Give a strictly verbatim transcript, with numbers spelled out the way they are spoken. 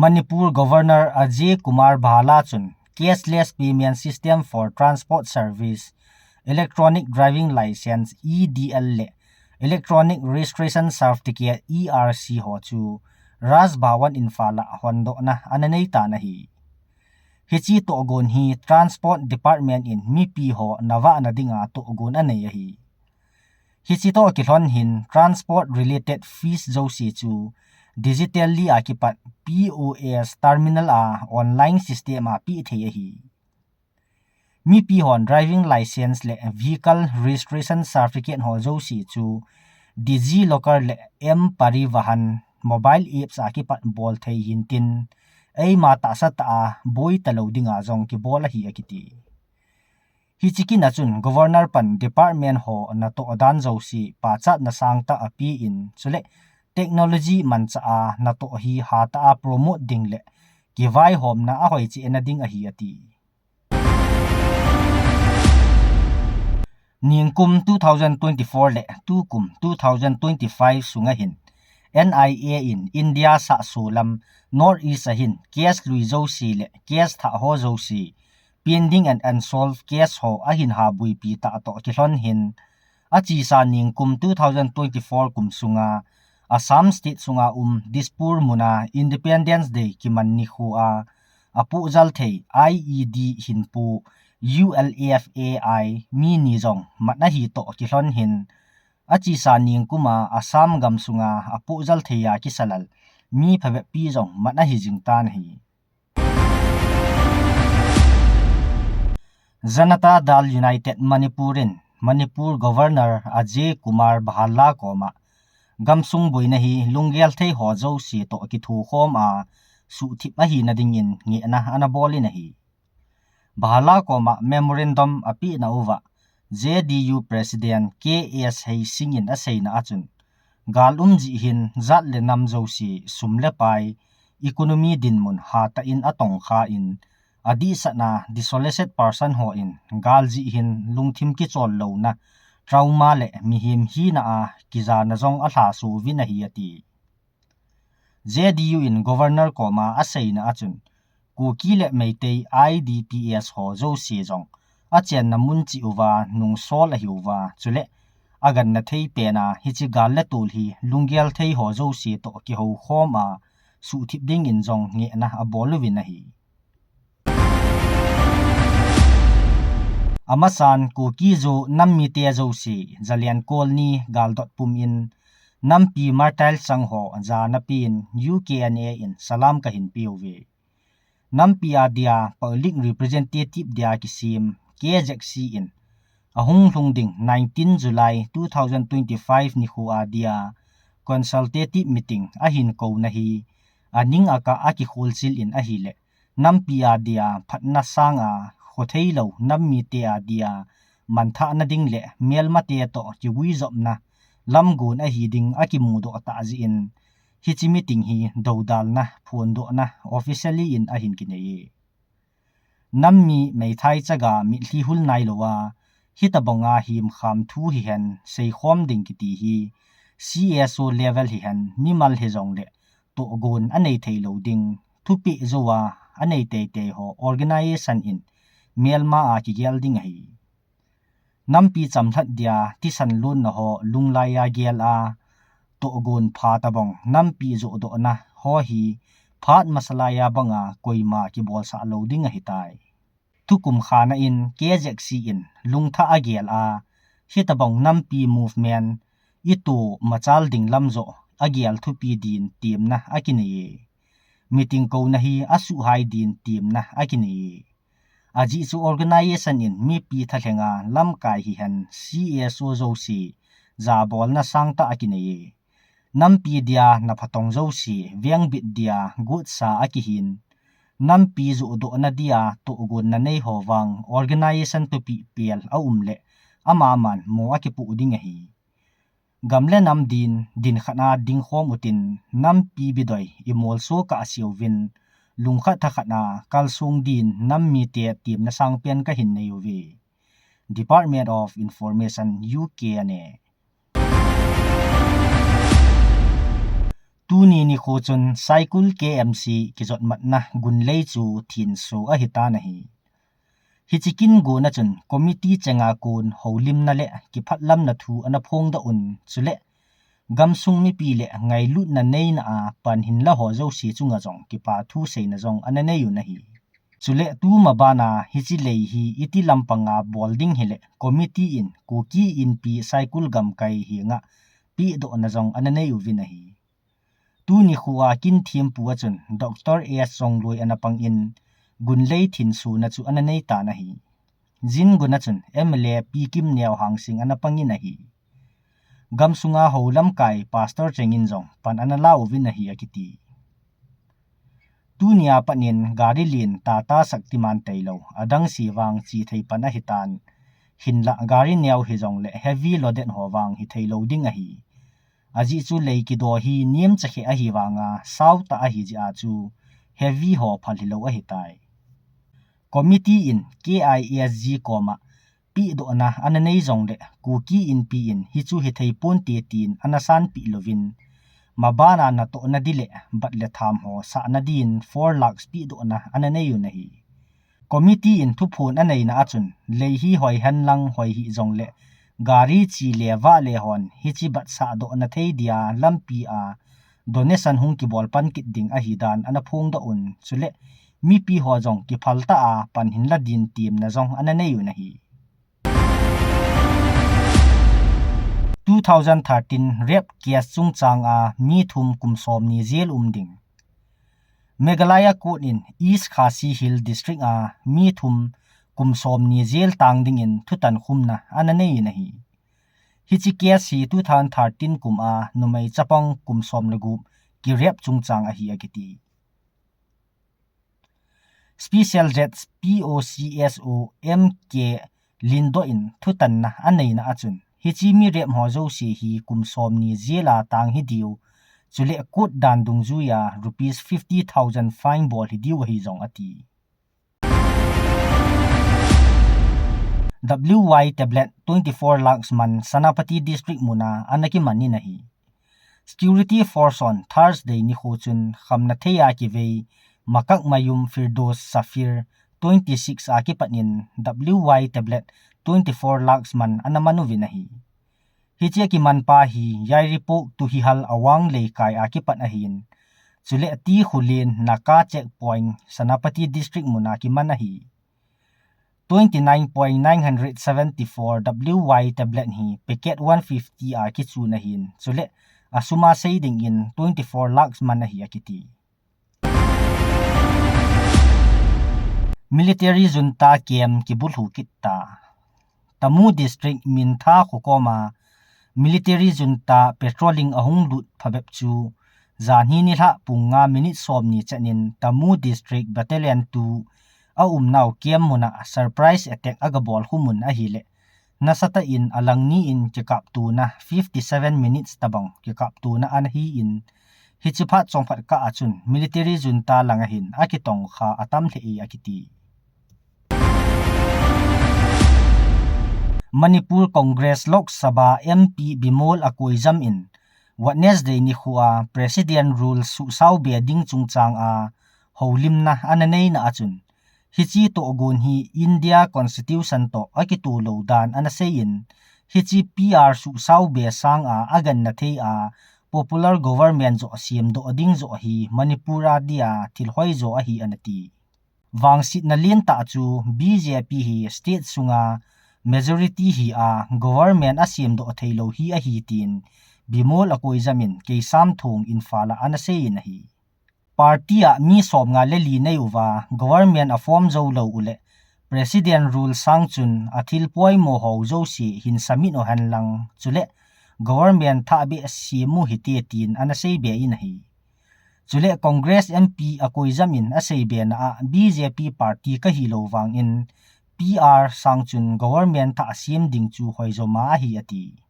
Manipur Governor Ajay Kumar Bhalla chun cashless payment system for transport service, electronic driving license, E D L, le electronic registration certificate, E R C, ho chu Raj Bhavan Imphal a hondohna ana neitan ahi. Hiche tohgon hi Transport Department in mipi ho navahna dinga tohgon anei ahi. Hiche toh kilhon hin transport related fees jouse chu digitally a kipat P O S terminal a online system a peh thei ahi. Mipi hon driving license le vehicle registration certificate ho jouse chu DigiLocker le M Parivahan mobile apps a kipat bol thei hintin, eima tahsa tah a boi talou dinga jong kibol ahi akiti. Hiche kin a chun Governor pan department ho natoh dan jouse pachatna sangtah apen, chule technology manchah a natoh hi hatah a promote ding le kivaihomna ahoi cheh na ding ahi ati. Ningkum two thousand twenty-four le tukum two thousand twenty-five sunga hin N I A in India sahso lam North East a hin case lui jouse le case thah ho jouse, pending and unsolved case ho ahin habuipi tah toh kilhon hin, achesa ningkum two thousand twenty-four kum sunga Assam State sunga um Dispur muna Independence Day kiman nikho a apohjal thei I E D hinpo U L F A I mi ni jong mat ahi toh kilhon hin, achesa ningkum a Assam gam sunga apohjal thei a kisalal mi phabep pi jong mat ahi jing tan ahi. Janata Dal United Manipur in Manipur Governor Ajay Kumar Bhalla koma gamsung boina hi lunggel thei ho jouse toh kithokhom a suhthip ahina dingin ngehna ana bol in ahi. Bhalla koma memorandum apehna uva J D U President K S Heising in aseina a chun, gal um jeh hin jat le nam jouse, sum le pai, economy dinmun hatah in atongkha in, adihsahna displaced person hon gal jeh hin lungthim kichol louna, trauma le mihem hina a kijana jong alhaso uvin ahi ati. J D U in Governor koma aseina a chun, Kuki le Meitei I D P S ho jouse jong achenna mun cheh uva nungsol ahiuva, chule agangna thei pen a hiche gal le tol hi lunggel thei ho jouse toh kihoukhom a suhthip dingin jong ngehna abol uvin ahi. Amasan Kuki-Zo nam mite jouse, Zalen Colony galdot pum in, nampi martyr chang ho jana pen U K N A in salam kahin peuve. Nampi a dia Public Representative dia kisem K Z C in ahung lhung ding nineteen July two thousand twenty-five nikho a dia consultative meeting ahin kouna hi aning akah a kikholchil in ahile, nampi a dia phatna sanga khotheilou nam mite a dia manthahna ding le melmate toh kivuijopna lamgon ahi ding akimudoh tah jeh in, hiche meeting hi doudalna phondohna officially in ahin kinei e. Nammi meithai chaga mitlhi hul nailouva, hitobanga hemkham thu hihen seikhom ding kiti hi C S O level hihen mimal hijongle tohgon anei theilou ding, thupeh jouva anei teitei ho organization in melma a kigel ding ahi. Nampi chamlhat dia thisan lonna ho lunglai a gel a, tohgon pha tobang nampi johdohna ho hi phat masalai a banga koima kibolsah lou ding ahitai. Thukum khana in K Z C in lungthah agel a, hitobang nampi movement ito machal ding lam joh agel thupi din temna akinei e. Meeting kouna hi asuhhai din temna akinei e. Ajeh chu organization in mipi thalhenga lamkai hihen C S O jouse jabolna sangtah akinei e. Nampi dia naphatong jouse vengbit dia gotsa akihin, nampi johdohna dia tohgonna nei ho vang organization thupeh pel aum le amaman mo akipoh ding ahi. Gam le nam din, din khat a dingkhom utin, nampi bidoi imolso kahse uvin, lungkhat thakhat a kalsong din nam mite temna sangpen kahin nei uve. Department of Information, U K N A. Tuni nikho chun Saikul K M C kijotmatna Gunlei chu thinso ahitan ahi. Hiche kin gona chun committee chenga kon houlimna le kiphatlamna thu ana phongdoh un, chule gamsung mipi le ngailutna neina a pan hinla ho jouse chunga jong kipa thu seina jong ana nei un ahi. Chule tuma bana hiche lei hi iti lampanga bol ding hile committee in Kuki Inpi Saikul gamkai henga pehdohna jong ana nei uvin ahi. Tuni khoa kin thempu a chun Doctor A S Chongloi ana pangin Gunlei thinsona chu ana neitan ahi. Jin gona chun M L A Pi Kimneo Hangsing ana pangin ahi. Gamsunga hou lamkai Pastor Cheng in jong pan ana la uvin ahi akiti. Tunia panin gari len Tata Shaktiman tailou, adang se vang chethei pan ahitan. Hinlah gari neo hijongle heavy loaded ho vang hithei lou ding ahi. Ajeh chu lei kido hi nemcha khe ahi vanga, sautah ahi jeh a chu heavy ho phal hilou ahitai. Committee in K I A S G koma pehdohna ana nei jongle Kuki Inpi in hichu hithei ponte tin ana sanpeh louvin, mabana natohna di le bat le tham ho sahna din four lakhs pehdohna ana nei un ahi. Committee in thuphon aneina a chun, lei hi hoi henlang hoi hih jongle, gari che le vah le hon hiche bat sahdohna thei dia lampi a donation hung kibol pan kit ding ahidan ana phongdoh un, chule mipi ho jong kiphaltah a pan hinla din temna jong ana nei un ahi. Two thousand thirteen rape case chungchang a mi thum kum somni jail um ding. Meghalaya Court in East Khasi Hills District a mi thum kum somni jail tang dingin thutan khumna ana nei in ahi. Hiche case hi two thousand thirteen kum a numei chapang kum som le gup ki rape chungchang ahi akiti. Special Judge P O C S O M K Lindo in thutanna aneina a chun, hiche mi rape ho jouse hi kum somni jail a tang hidiu, chule court dan dungjuia rupees fifty thousand fine bol hidiu ahi jong ati. W Y tablet twenty four lakhs man Senapati District muna ana kiman in ahi. Security force hon Thursday nikho chun khamna thei a kivei Makakmayum Firdoz Safir twenty six a kipat in W Y tablet twenty four lakhs man ana man uvin ahi. Hiche a kiman pa hi Yairipok Tuhihal Awang Leikai a kipat ahin, chule T Khullen Naka checkpoint Senapati District muna kiman ahi. Twenty nine point nine hundred seventy four W Y tablet hi packet one fifty a kichun ahin, chule asum a sei dingin twenty four lakhs man ahi akiti. Military junta camp kibulhu kit ta. Tamu District Mintha kho koma military junta patrolling ahung lut phabep chu, janhi nilhah pung nga minute somni chan in Tamu District Battalion two a umnau camp muna surprise attack aga bol khum un ahile, nasatah in alangni in kikaptona fifty seven minutes tabang kikaptona ana hi in, hiche phat chomkhat kah a chun military junta langa hin akitong kha atam lheh e akiti. Manipur Congress Lok Sabha M P Bimol Akoijam in Wednesday nikho a President Rule suhsao be ding chungchang a houlimna ana neina a chun, hiche tohgon hi India Constitution toh akitoh lou dan ana seiyin, hiche P R suhsao be sanga aganna thei a popular government joh semdoh ding joh hi Manipur a dia thil hoijo ahi ana ti. Vangsetna lentah chu B J P hi state sunga majority hi a government asemdoh theilou hi ahi tin Bimol Akoijam in Keisam Thong Imphal a ana seiyin ahi. Party a mi somnga le li nei uva government aform jou lou uleh President Rule sang chun athil poimo ho jouse hin submit u henlang, chuleh government thah beh sem u hite tin ana seibe in ahi. Chuleh Congress M P Akoijam in aseibena a B J P party kahilou vangin P R sang chun government thah sem ding chu hoijo ma ahi ati.